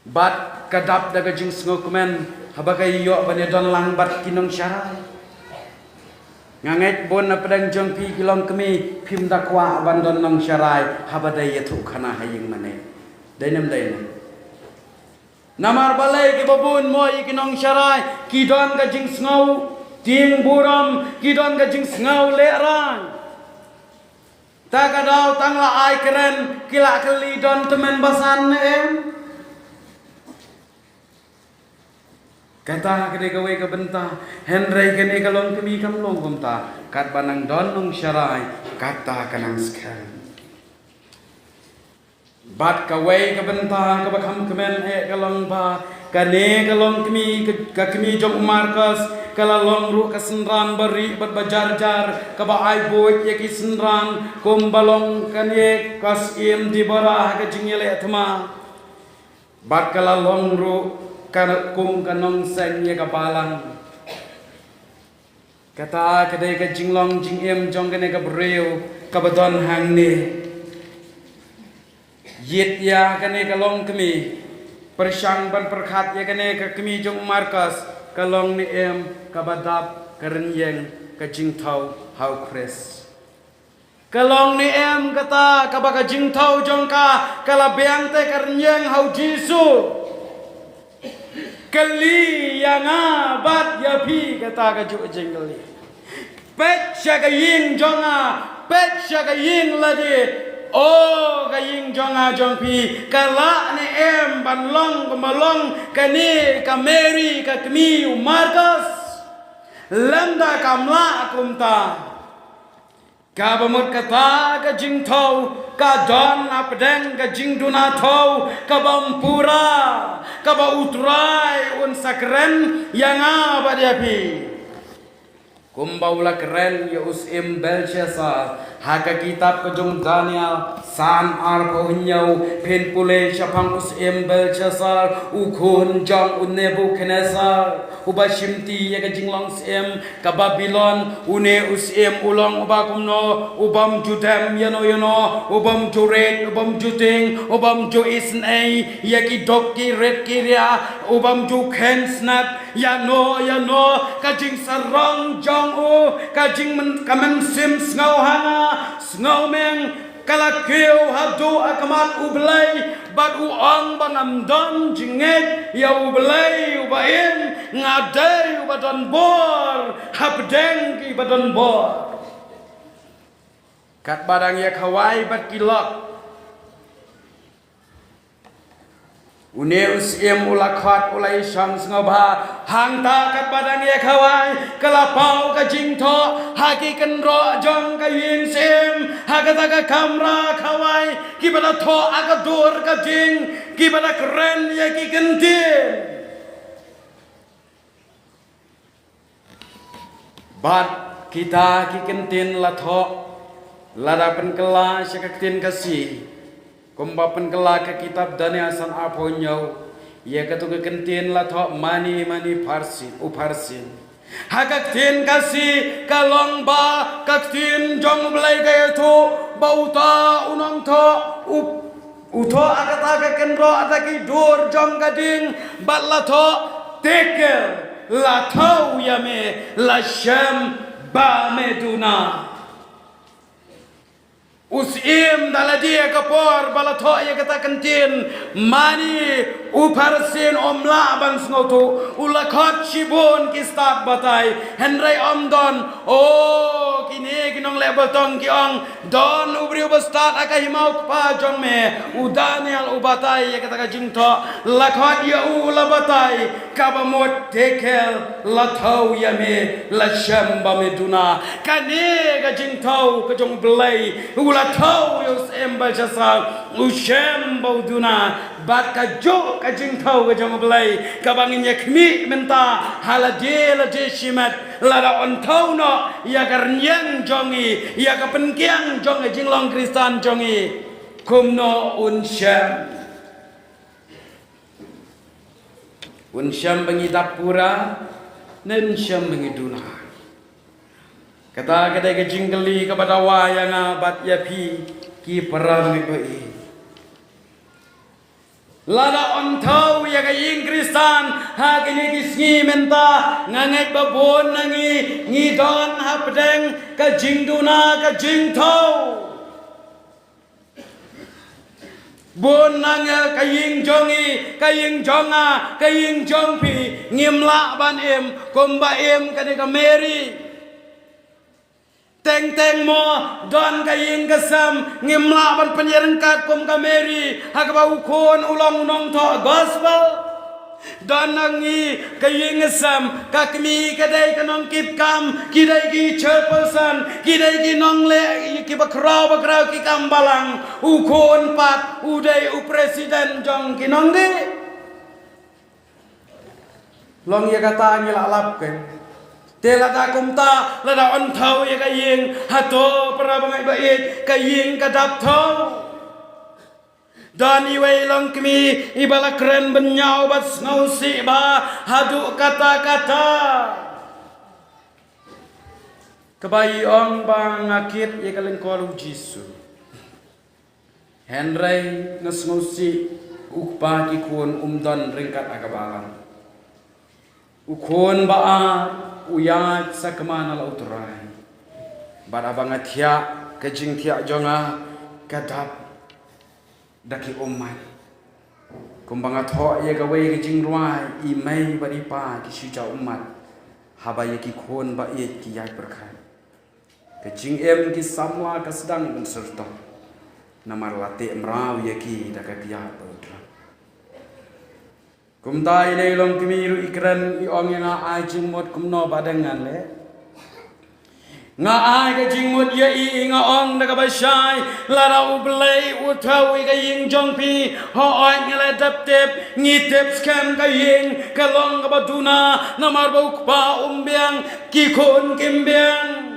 Bad ka dap da ka jingsngewkmen haba ka ïoh ban ïadon lang bad ki nongsharai. Nga ngeit bun na pdeng jong phi ki longkmie phim da kwah ban don nongsharai haba dei ïathuh khana ha ïing mane. Dei ne ym dei ne? Namar balei? Kiba bun mo ïa ki nongsharai ki don ka jingsngew tieng burom, ki don ka jingsngew lehraiñ. Ta ka daw tang la ai kren ki la kylli don tymmen basan ne em. Kata ka dei kawei ka bynta, hynrei kane ka longkmie kam long kumta, katba nang don nongsharai kata ka nang skhem. Bad kawei ka bynta kaba kham kmen eh ka long ba kane ka longkmie, ka, ka kmie jong u Markos, ka la long ruh ka synran barieh bad bajarjar kaba ai buit ïa ki synran, kumba long kane ka syiem Deborah ha ka jingïaleh thma. Bad ka la long ruh ka, kum ka nongseng ïa ka Balang. Kata ka dei ka jinglong jingim jong kane ka briew kaba don hangne. Ïit ïa kane ka longkmie, pyrshang ban pyrkhat ïa kane ka kmie jong u Markos, ka long ne em kaba dap ka rynïeng ka jingthew ha u Khrist. Ka long ne em kata kaba ka jingthew jong ka ka la biang te ka rynïeng ha u Jisu? Kylli ïa nga bad ïa phi kata kajuh jingkylli. Peit sha ka ïing jong nga, peit sha ka ïing lade. O ka ïing jong nga jong phi, ka lah ne em ban long kumba long kane ka Mary ka kmie u Markos? Lymda kam lah kumta. Kaba mut kata ka jingthew ka don hapdeng ka jingduna thew kaba ym pura, kaba U Trai un sa kren ïa nga bad ïa phi. Kumba u la kren ïa u syiem Belshassar ha ka kitab ka jong u Daniel san arphew hynñiew, phin pule shaphang u syiem Belshassar, u khun jong u Nebukhadnessar, uba shimti ïa ka jinglong syiem ka Babilon. Une u syiem u long uba kumno? U bym ju dem ïano ïano, u bym ju rit, u bym ju tieng, u bym ju isynei ïa ki duk ki rit ki ria, u bym ju kheiñ snep ïano ïano. Ka jingsarong jong u, ka jingmyn, ka mynsiem sngewhanga sngewmeng, ka la kiew haduh ha khmat U Blei, bad u ong ba ngam don jingngeit ïa U Blei uba im, nga dei uba don bor hapdeng kiba don bor. Katba dang ïa khawai bad ki lok, une u syiem u la khot, u la ïashong sngewbha. Hangta katba dang ïa khawai, ka la paw ka jingthoh ha ki kynroh jong ka ïing syiem, ha kata ka kamra khawai, kiba da thoh ha ka dur ka ding, kiba da kren ïa ki kyntien. Bad kita ki kyntien la thoh, lada pynkylla sha ka ktien Khasi, kumba pynkylla ka kitab Daniel san arphew hynñiew, ïa katu ka kyntien la thoh mane mane pharsin, u pharsin. Ha ka ktien Khasi ka long ba ka ktien jong U Blei ka ïathuh ba uta u nongthoh u, u thoh ha kata ka kynroh, ha ki dur jong ka ding, bad la thoh, tekel, la thew ïa me, la shem ba me duna. U Syiem da la die ka por ba la thoh ïa kata ka ktien, mane u Pharisi um lah ban sngewthuh, u la khot shibun ki stad batai, hynrei um don. O, kine ki nongleh balang ki ong, don u briew ba stad ha ka hima u Kpa jong me. U Daniel u batai ïa kata ka jingthoh, la khot ïa u, la batai, kaba mut Daniel, la thew ïa me, la shem ba me duna. Kane ka jingthew ka jong U Blei, u la thew ïa u Syiem Belshassar, u shem ba u duna. Bad kajuh ka jingthew ka jong U Blei kaba ngin ïa khmih mynta ha lade lade shimet, lada un thew noh ïa ka rynïeng jong ngi, ïa ka pynkiang jong ka jinglong Khristan jong ngi, kumno un shem? Un shem ba ngi dap pura, ne un shem ba ngi duna? Kata ka dei ka jingkylli kaba dawa ïa nga bad ïa phi ki para bangeit ba ïeit. Lada un thew ïa ka ïing Khristan ha kine ki sngi mynta, nga ngeit ba bun na ngi ngi don hapdeng ka jingduna, ka jingthew. Bun na ngi, ka ïing jong ngi, ka ïing jong nga, ka ïing jong phi, ngim lah ban im kumba im kane ka Mary. Teng teng mo, don ka ïing ka sem, ngim lah ban pynïaryngkat kum ka Mary ha kaba u khun u long u nongthoh gospel. Don na ngi ka ïing ka sem, ka kmie ka dei ka nongkit kam, ki dei ki chairperson, ki dei ki nongleh kiba khraw ba khraw ki kam balang, u khun pat u dei u president jong ki nongdie. Long ïa kata ngi la lap kein. Te lada kumta, lada un thew ïa ka ïing, hato para bangeit ba ïeit, ka ïing ka dap thew? Don iwei i longkmie iba la kren bynñiaw bad sngewsih bha haduh katta katta. Kaba i ong ba nga kit ïa ka lyngkor u Jisu. Hynrei nga sngewsih u kpa ki khun um don ryngkat ha ka balang. U khun ba ar u ïaid sakma na la u Trai. Bad haba nga thiah, ka jingthiah jong nga ka dap da ki ummat. Kumba nga thoh ïa kawei ka jingrwai, i mei bad i pa ki shu jaw ummat haba ïa ki khun ba ïeit ki ïaid pyrkhat. Ka jingim ki samla ka sdang ban syrtong, namar la teh mraw ïa ki da ka kyiad bad u drak. Kumta ine i longkmie ruh i kren, i ong ïa nga, ai jingmut kumno ba dang ngan leh? Nga ai ka jingmut ïa i, nga ong da kaba shai, lada U Blei u thew ïa ka ïing jong phi, hooid ngi la dep tip, ngi tip skhem ka ïing ka long kaba duna, namar ba u kpa um biang, ki khun kim biang.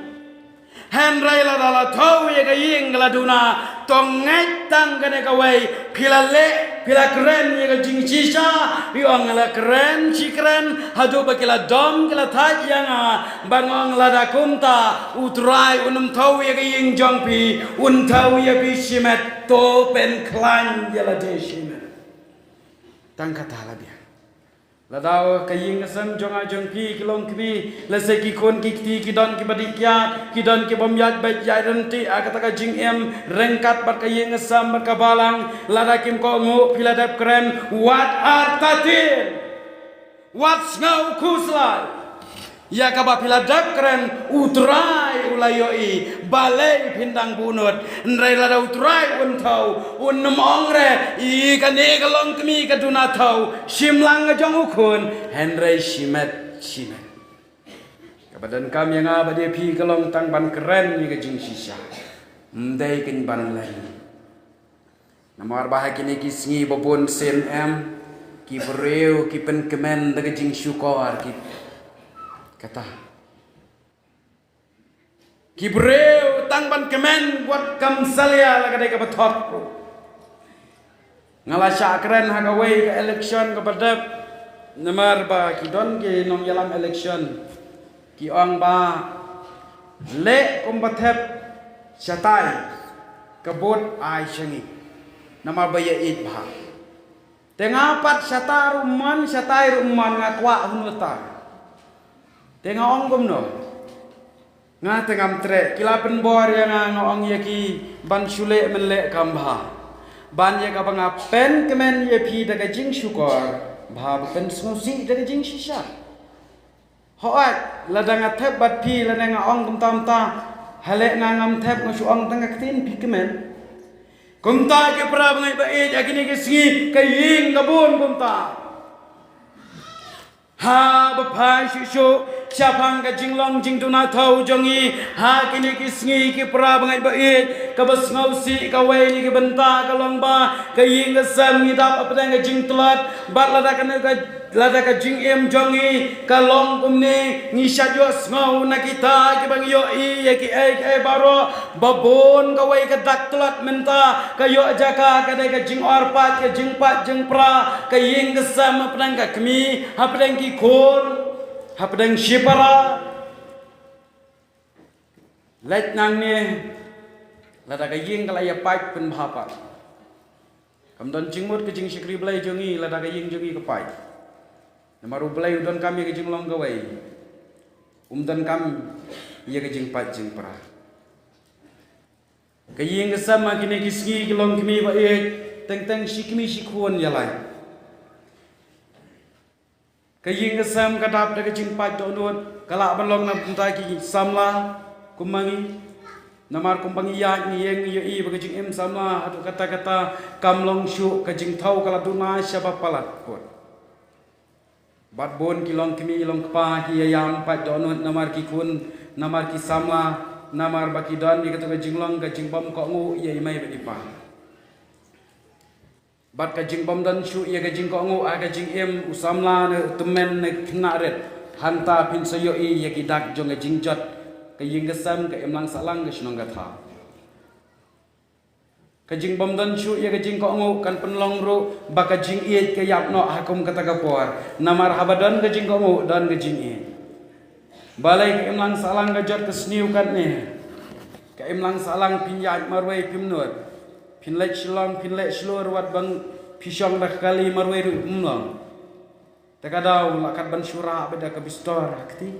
Hynrei lada la thew ïa ka ïing ka la duna, to ngeit tang kane kawei, phi la leh, phi la kren ïa ka jingshisha, phi ong la kren shi kren haduh ba ki la dom ki la thait ïa nga, ba nga ong lada kumta, u Trai un ym thew ïa ka ïing jong phi, un thew ïa phi shimet, to pynkhlaiñ ïa lade shimet. Tang kata la biang. Lada ka ïing ka sem jong nga jong phi ki longkmie, lehse ki khun ki kti ki don kiba dih kiad, ki don ki bym ïaid beit ïaid ryntih ha kata ka jingim ryngkat bad ka ïing ka sem bad ka balang, lada kim kohnguh phi la dep kren, wat artatien, wat sngew khuslai. Ïa kaba phi la dep kren, u Trai u la ïohi, balei phin dang bun nud. Hynrei lada u Trai un thew, un ym ong re, i kane ka longkmie ka duna thew, shim lang ka jong u khun, hynrei shimet, shimet. Kaba donkam ïa nga bad ïa phi ka long tang ban kren ïa ka jingshisha. Ym dei kein ban leh. Namar ba ha kine ki sngi ba bun sien em, ki briew ki pynkmen da ka jingshukor ki kata. Ki briew tang ban kmen wat kam salia la ka dei kaba thok. Nga la shah kren ha kawei ka election kaba dep, namar ba ki don ki nongïalam election. Ki ong ba leh kumba thep shatai ka vote ai sha ngi. Namar ba ïa ïeit bha. Te nga pat shata ruh ym mon, shatai ruh ym mon, nga kwah hynrei ta. Te nga ong kumno? Nga te ngam treh, ki la pynbor ïa nga, nga ong ïa ki ban shu leh mynleh kam bha, ban ïa kaba nga pynkmen ïa phi da ka jingshukor, bha ba pynsngewsih da ka jingshisha. Hooid, lada nga thep bad phi, lada nga ong kumta kumta, ha leh nga ngam thep, nga shu ong tang ka ktien, phi kmen. Kumta ki para bangeit ba ïeit, ha kine ki sngi ka ïing ka bun kumta. Haba phai shuh shuh shaphang ka jinglong jingduna thaw jong ngi ha kine ki sngi, ki para bangeit ba ïeit, kaba sngewsih kawei na ki bynta ka long ba ka ïing ka sem ngi dap hapdeng ka jingtlot, bad lada kane ka, lada ka jingim jong ngi ka long kumne, ngi shait ïohsngew na kita kiba ngi ïohi ïa kiei kiei baroh. Ba bun kawei ka dak tlot mynta, ka ïoh jaka ka dei ka jingor pat, ka jingpait jingpra, ka ïing ka sem hapdeng ka kmie, hapdeng ki khun, hapdeng shipara. Leit nangne, lada ka ïing ka la ïa pait pynbha pat, kam don jingmut ka jingshakri Blei jong ngi lada ka ïing jong ngi ka pait. Namar U Blei u donkam ïa ka jinglong kawei, um donkam ïa ka jingpait jingpra. Ka ïing ka sem ha kine ki sngi, ki longkmie ba ïeit, teng teng shi kmie shi khun ïa lait. Ka ïing ka sem ka dap da ka jingpait dohnud, ka lah ban long na bynta ki samla kum ma ngi. Namar kumba ngi ïaid ngi ïeng ngi ïohi ba ka jingim samla haduh katta katta kam long shuh, ka jingthaw ka la duna shaba palat kut. Bad bun ki longkmie longkpa ki ïa ïam pait dohnud namar ki khun, namar ki samla, namar ba ki don ïa kato ka jinglong ka jingbym kohnguh ïa i mei bad i pa. Bad ka jingbym don shuh ïa ka jingkohnguh ha ka jingim u samla ne u tymmen ne khynnah rit, hangta phin sa ïohi ïa ki dak jong ka jingjot ka ïing ka sem, ka imlang sahlang, ka shnong ka thaw. Ka jingbym don shuh ïa ka jingkohnguh kan pynlong ruh ba ka jingïeit ka ïap noh ha kum kata ka por. Namar haba don ka jingkohnguh don ka jingïeit. Balei ka imlang sahlang ka jot ka sniew katne? Ka imlang sahlang phin ïaid marwei phim nud, phin leit shlong, phin leit shlur, wat ban phi shong da ka kali marwei ruh ym long. Te ka daw la kat ban shu rah beit da ka bistor ha kti.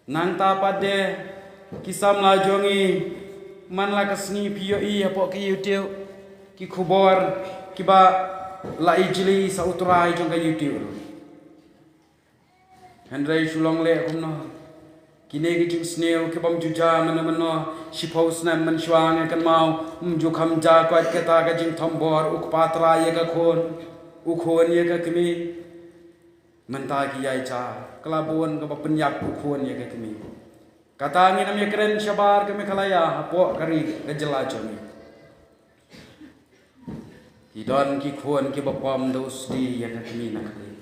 Nangta pat de ki samla jong ngi, man la ka sngi phi ïohi hapoh ki YouTube ki khubor kiba la ijli sa u trai jong ka YouTube ruh. Hynrei shu long leh kumno? Kine ki jingsniew ki bym ju jia mynno mynno, shiphew snem mynshuwa nga kynmaw, ym ju kham jia koit kata ka jingthombor u kpa trai ïa ka khun, u khun ïa ka kmie. Mynta ki ïai jia, ka la bun kaba pynïap u khun ïa ka kmie. Kata ngin ym ïakren shabar ka Meghalaya, hapoh ka ri ka jylla jong ngi. Ki don ki khun kiba pom da u sdi ïa ka kmie na khlieh.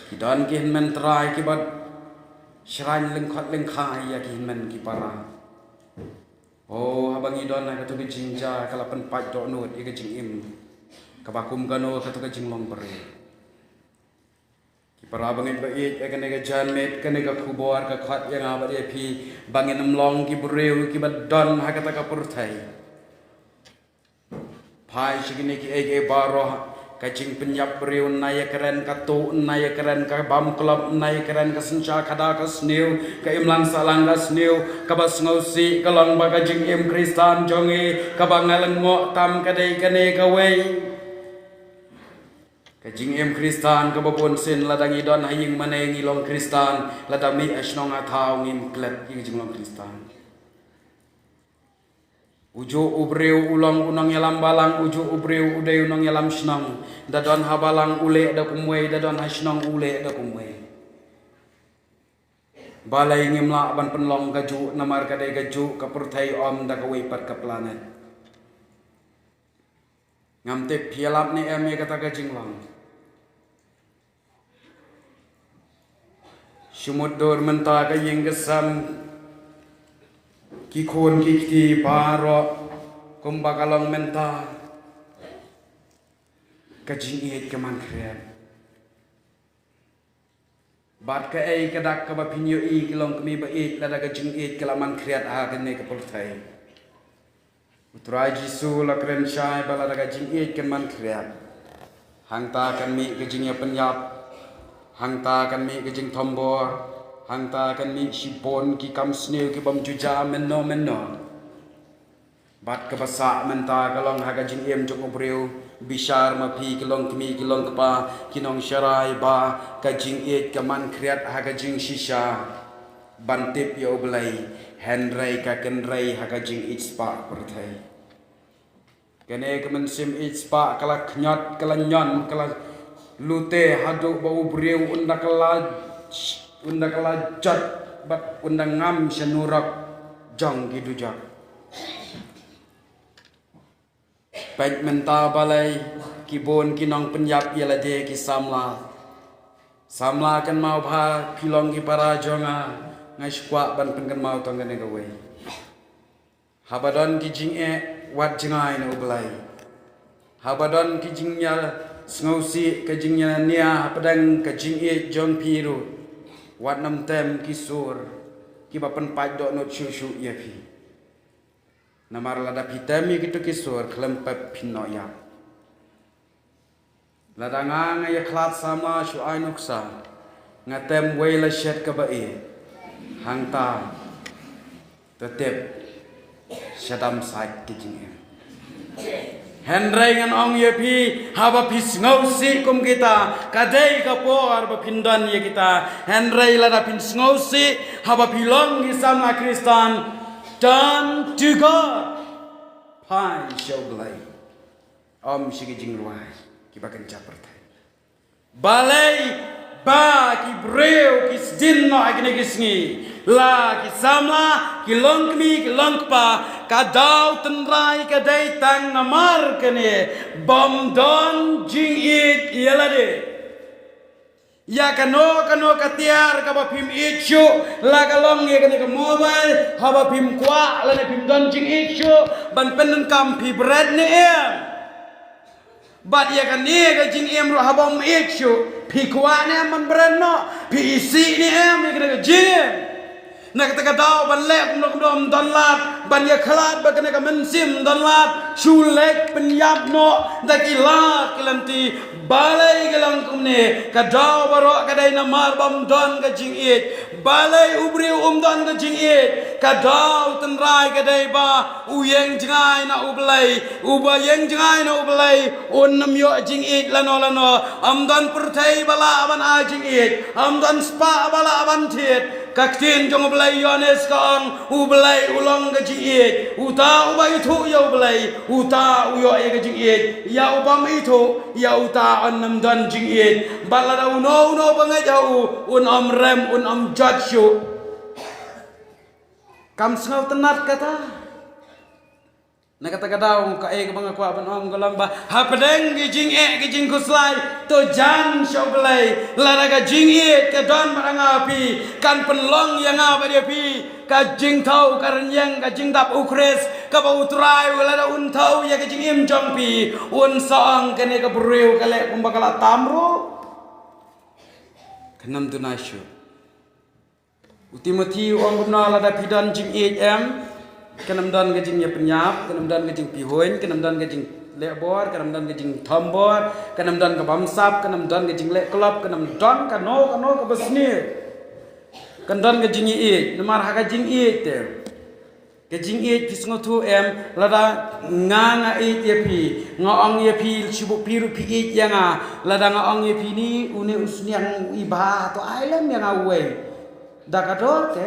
Ki don ki hynmen trai kiba shraiñ lyngkhot lyngkhai ïa ki hynmen ki para. Oh, haba ngi don ha kato ka jingjia ka la pynpait dohnud ïa ka jingim kaba kum kano kato ka jinglong briew. Ki para bangeit ba ïeit, ïa kane ka janmiet, kane ka khubor ka khot ïa nga bad ïa phi ba ngin ym long ki briew kiba don ha kata ka pyrthei. Phai sha kine kiei kiei baroh, ka jingpynïap briew na ïakren, ka tuh na ïakren, ka bam klop na ïakren, ka synshar khadar ka sniew, ka imlang sahlang ka sniew, kaba sngewsih ka long ba ka jingim Khristan jong ngi kaba nga lyngngoh tam ka dei kane kawei. Ka jingim Khristan kaba bun sien, lada ngi don ha ïing mane ngi long Khristan, lada mih ha shnong ha thaw ngim klet ïa ka jinglong Khristan. Ujuh u briew u long u nongïalam balang, ujuh u briew u dei u nongïalam shnong. Da don ha balang u leh da kumwei, da don ha shnong u leh da kumwei. Balei ngim lah ban pynlong kajuh, namar ka dei kajuh ka pyrthei, ym da kawei pat ka planet. Ngam tip phi ïalap ne em ïa kata ka jinglong. Shu mutdur mynta ka ïing ka sem, ki khun ki kti baroh kumba ka long mynta, ka jingïeit ka man khriat. Bad kaei ka dak kaba phin ïohi ki longkmie ba ïeit, lada ka jingïeit ka la man khriat ha kane ka pyrthei? U Trai Jisu u la kren shai ba lada ka jingïeit kan man khriat, hangta kan mih ka jingïapynïap, hangta kan mih ka jingthombor, Hangta kan mih shibun ki kam sniew ki bym ju jia mynno mynno. Bad kaba sah mynta ka long ha ka jingim jong u briew. Bishar ma phi ki long kmie ki long kpa, ki nongsharai, ba ka jingïeit ka man khriat ha ka jingshisha ban tip ïa U Blei, hynrei ka kynrei ha ka jingïeit spah pyrthei. Kane ka mynsiem ïeit spah ka la khñiot, ka la ñion, ka la lute haduh ba u briew un da ka la, un da ka la jot bad un da ngam sha nurok jong ki dujok. Peit mynta balei ki bun ki nongpynïap ïa lade ki samla. Samla, kynmaw ba phi long ki para jong nga, nga shu kwah ban pynkynmaw tang kane kawei. Haba don ki jingeh, wat jngai na U Blei. Haba don ki jingïasngewsih, ka jingïania hapdeng ka jingïeit jong phi ruh, wat nym tem ki sur kiba pynpait dohnud shuh shuh ïa phi. Namar lada phi tem ïa kito ki sur, khlem pep phin noh ïap. Lada nga, nga ïakhlad samla shu ai nuksa, nga tem wei la shet kaba ïeit, hangta to tip sha dam sait ki jingim. Hynrei ngan ong ïa phi, haba phi sngewsih kum kita, ka dei ka por ba phin don ïa kita. Hynrei lada phin sngewsih haba phi long ki samla Khristan, turn to God. Phai sha U Blei, ym sha ki jingrwai kiba kynja pyrthei. Balei ba ki briew ki sdien noh ha kine ki sngi? La ki samla, ki long kmie, ki long kpa, ka daw tynrai ka dei tang namar kane, bym don jingïeit ïa lade. Ïa kano kano ka tiar kaba phim ïeit shuh, la ka long ïa kane ka mobile, haba phim kwah lane phim don jingïeit shuh ban pyndonkam, phi bret ne em? Bad ïa kane ka jingim ruh, haba ym ïeit shuh, phi kwah ne em ban bret noh? Phi isih ne em ïa kane ka jingim? Na kata ka daw ban leh kumno kumno ym don lad ban ïakhlad bad kane ka mynsiem ym don lad, shu leit pynïap noh da ki lad ki lynti. Balei ka long kumne? Ka daw baroh ka dei namar bym don ka jingïeit. Balei u briew um don ka jingïeit? Ka daw tynrai ka dei ba u ïeng jngai na U Blei. Uba ïeng jngai na U Blei un ym ïoh jingïeit lano lano. Ym don pyrthei ba lah ban ai jingïeit, ym don spah ba lah ban thied. Ka ktien jong U Blei, Ïoannis ka ong, U Blei u long ka jingïeit. Uta uba ithuh ïa U Blei, uta u ïoh ïa ka jingïeit. Ïa u bym ithuh ïa uta un ym don jingïeit. Bad lada uno uno ba ngeit ha u, un ym rem, un ym jot shuh. Kam sngewtynnat kata? Na kata ka daw, kaei kaba nga kwah ban ong ka long ba hapdeng ki jingeh ki jingkhuslai, to jan sha U Blei. Lada ka jingïeit ka don bad nga, phi, kan pynlong ïa nga bad ïa phi ka jingthew, ka rynïeng, ka jingdap U Khrist, kaba U Trai lada un thew ïa ka jingim jong phi, un sa ong, kane ka briew ka leh kumba ka la tam ruh. Kan ym duna shuh. U Timothi u ong kumno? Lada phi don jingïeit em, kan ym don ka jingïapynïap, kan ym don ka jingpihuiñ, kan ym don ka jingleh bor, kan ym don ka jingthombor, kan ym don ka bamsap, kan ym don ka jingleh klop, kan ym don kano kano kaba sniew. Kan don ka jingïeit, namar ha ka jingïeit te. Ka jingïeit, phi sngewthuh em, lada nga, nga ïeit ïa phi, nga ong ïa phi, shu buh phi ruh phi ïeit ïa nga. Lada nga ong ïa phi, ni, une u sniang i bha, to ai lem ïa nga uwei. Da ka dor te,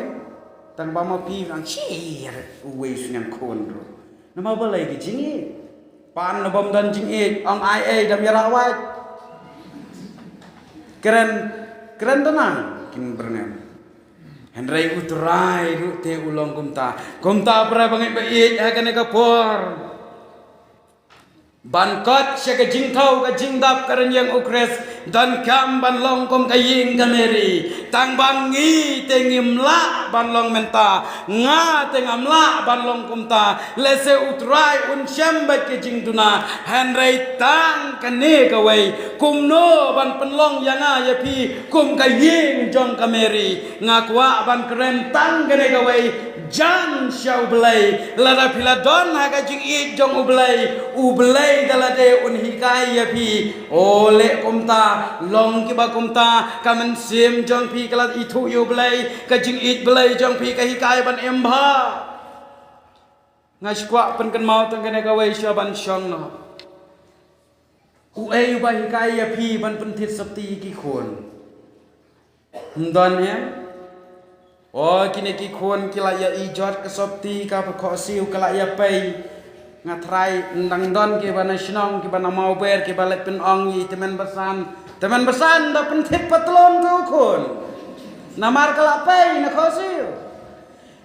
tang ba ma phi, nga ong, shi, uwei u sniang khun ruh. Namar balei? Ka jingïeit. Pan na bym don jingïeit, ong ai ei, dang ïarap wad. Kren, kren da nang kin byrngem. Hynrei U Trai ruh te u long kumta. Kumta para bangeit ba ïeit ha kane ka por. Ban kot sha ka jingthew, ka jingdap, ka rynïeng U Khrist, donkam ban long kum ka ïing ka Meri. Tang ba ngi te ngim lah ban long mynta. Nga te ngam lah ban long kumta. Lehse U Trai un shem beit ka jingduna. Hynrei tang kane kawei, kumno ban pynlong ïa nga ïa phi kum ka ïing jong ka Meri. Nga kwah ban kren tang kane kawei, jan sha U Blei. Lada phi la don ha ka jingïeit jong U Blei, U Blei da lade un hikai ïa phi. O leh kumta, long kiba kumta, ka mynsiem jong phi ka la ithuh ïa U Blei, ka jingïeit Blei jong phi ka hikai ban im bha. Nga shu kwah pynkynmaw tang kane kawei sha ban shong noh. Uei uba hikai ïa phi ban pynthied sopti ki khun? Ym don em? O kine ki khun ki la ïa ijot ka sopti ka pyrkhohsiew ka la ïa pei. Nga trai ndang don kiba na shnong kiba na Mawber kiba leh pynong ïa i tymmen basan. Tymmen basan da pynthied patlon tu khun. Namar ka la pei na khohsiew.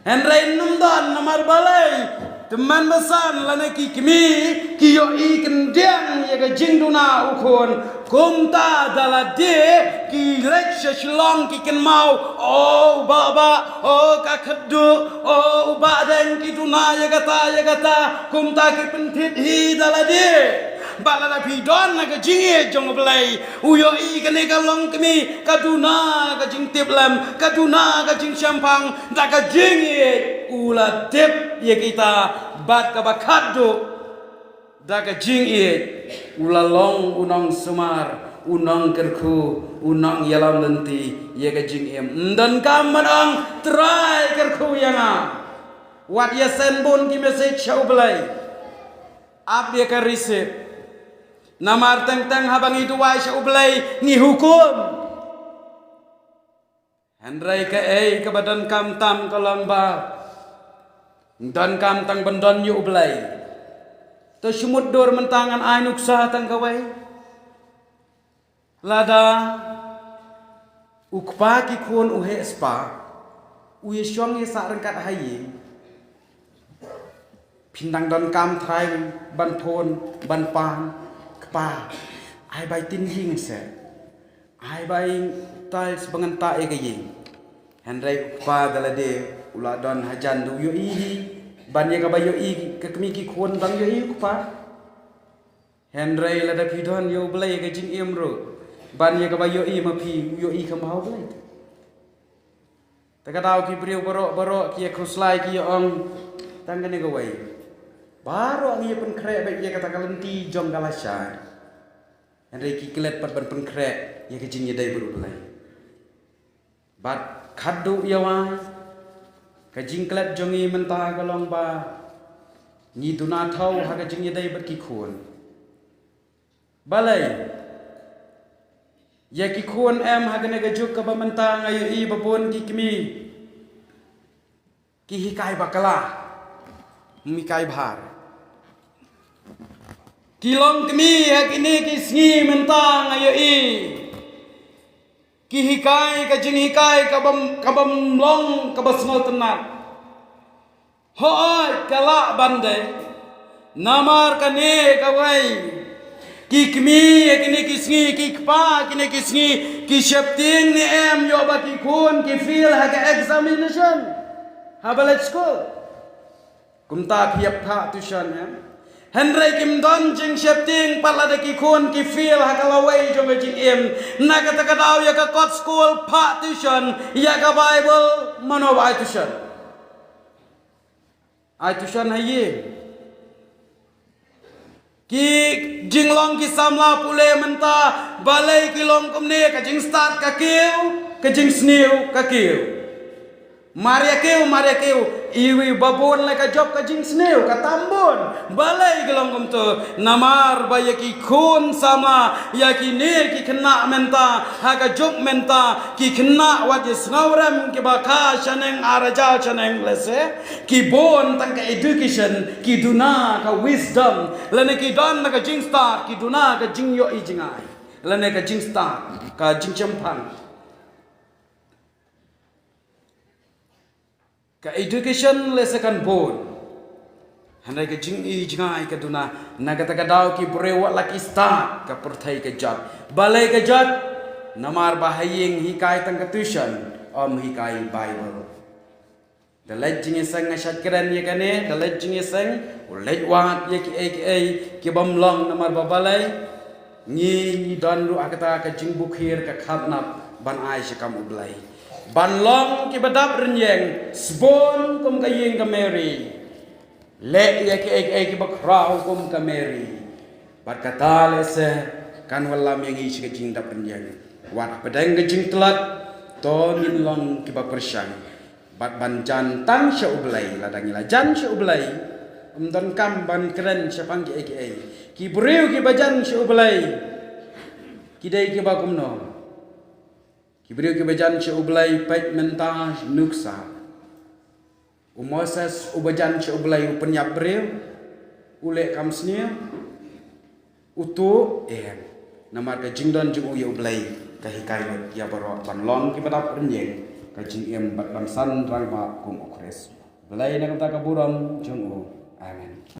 Hynrei ym don namar balei. Tymmen basan lane ki kmie ki ïohi kyndiang ïa ka jingduna u khun. Kumta da lade ki leit sha Shillong ki kynmaw. O u Bah Bah, o ka Khatduh, o u Bah Deng ki duna ïa kata ïa kata. Kumta ki pynthied hi da lade. Bad lada phi don na ka jingïeit jong U Blei, u ïohi kane ka longkmie ka duna ka jingtiplem, ka duna ka jingshemphang, da ka jingïeit u la tip ïa kita. Bad kaba khatduh, da ka jingïeit u la long u nongsumar, u nongkyrkhu, u nongïalam lynti ïa ka jingim. Ym donkam ban ong Trai kyrkhu ïa nga. Wat ïa send bun ki message sha U Blei. Ap ïa ka receipt. Namar teng teng haba ngi duwai sha U Blei ngi hukum. Hynrei kaei kaba donkam tam ka long ba donkam tang ban don ïa U Blei. To shu mutdur mynta ngan ai nuksa tang kawei. Lada u kpa ki khun u heh spah, u ïa shong ïa sah ryngkat ha ïing. Phin dang donkam trai ban phone ban pan, kpa, ai bai tin ïing se, ai bai tiles ba ngan tah ïa ka ïing. Hynrei u kpa da lade u la don hajan da u ïohi hi, ban ïa kaba ïohi ka kmie ki khun dang ïohi u kpa. Hynrei lada phi don ïa U Blei ka jingim ruh, ban ïa kaba ïohi ma phi u ïohi kham bha U Blei. Te ka daw ki briew baroh baroh ki ïa khuslai ki ïa ong tang kane kawei. Baroh ngi ïa pynkhreh bad ïa kata ka lynti jong ka lashai. Hynrei ki klet pat ban pynkhreh ïa ka jingïadei bad U Blei. Bad khadduh ïa wai ka jingklet jong ngi mynta ka long ba ngi duna thaw ha ka jingïadei bad ki khun. Balei? Ïa ki khun em ha kane ka juk kaba mynta nga ïohi ba bun ki kmie ki hikai bakla, ym hikai bhar. Ki longkmie ha kine ki sngi mynta nga ïohi ki hikai ka jinghikai kaba, kaba ym long kaba sngewtynnat. Hooid ka lah ban dei. Namar kane kawei, ki kmie kine ki sngi, ki kpa kine ki sngi, ki sheptieng ne em ïoh ba ki khun ki fail ha ka examination haba leit skul? Kumta phi ïa phah tuition em? Hynrei kim don jingsheptieng pat lada ki khun ki fail ha ka lawei jong ka jingim. Na kata ka daw ïa ka kot skul phah tuition, ïa ka Bible mano ba ai tuition? Ai tuition ha ïing. Ki jinglong ki samla pule mynta, balei ki long kumne? Ka jingstad ka kiew, ka jingsniew ka kiew. Mar ïa kiew, mar ïa kiew, iwei ba bun leh ka jop ka jingsniew ka tam bun. Balei ki long kumto? Namar ba ïa ki khun samla, ïa kine ki khynnah mynta ha ka juk mynta, ki khynnah wat ïa sngewrem kiba kha shaneng ar hajar shaneng lehse, ki bun tang ka education, ki duna ka wisdom, lane ki don na ka jingstad, ki duna ka jingïohi jngai, lane ka jingstad, ka jingshemphang. Ka education lehse kan bun, hynrei ka jingïohi jngai ka duna. Na kata ka daw ki briew wat la ki stad, ka pyrthei ka jot. Balei ka jot? Namar ba ha ïing hikai tang ka tuition, ym hikai Bible. Da leit jingïaseng, nga shait kren ïa kane, da leit jingïaseng u leit wad ïa kiei kiei kiba ym long. Namar ba balei? Ngi, ngi don ruh ha kata ka jingbukhir, ka khatnap ban ai sha kam U Blei. ban long kiba dap rynïeng sbun kum ka ïing ka Mary. Leh ïa kiei kiei kiba khraw kum ka Mary. Bad kata lehse kan wallam ïa ngi sha ka jingdap rynïeng. Wat pdeng ka jingtlot, to ngin long kiba pyrshang bad ban jan tang sha U Blei. Lada ngi la jan sha U Blei, ym donkam ban kren shaphang kiei kiei. Ki briew kiba jan sha U Blei ki dei kiba kumno? Ki briew kiba jan sha U Blei, peit mynta nuksa. U Moses uba jan sha U Blei u pynïap briew, u leh kam sniew? Uto em. Namar ka jingdon jong u ïa U Blei ka hikai lut ïa baroh ban long kiba dap rynïeng, ka jingim bad ban san rangbah kum U Khrist. Blei na ka bynta ka burom jong u. Amen.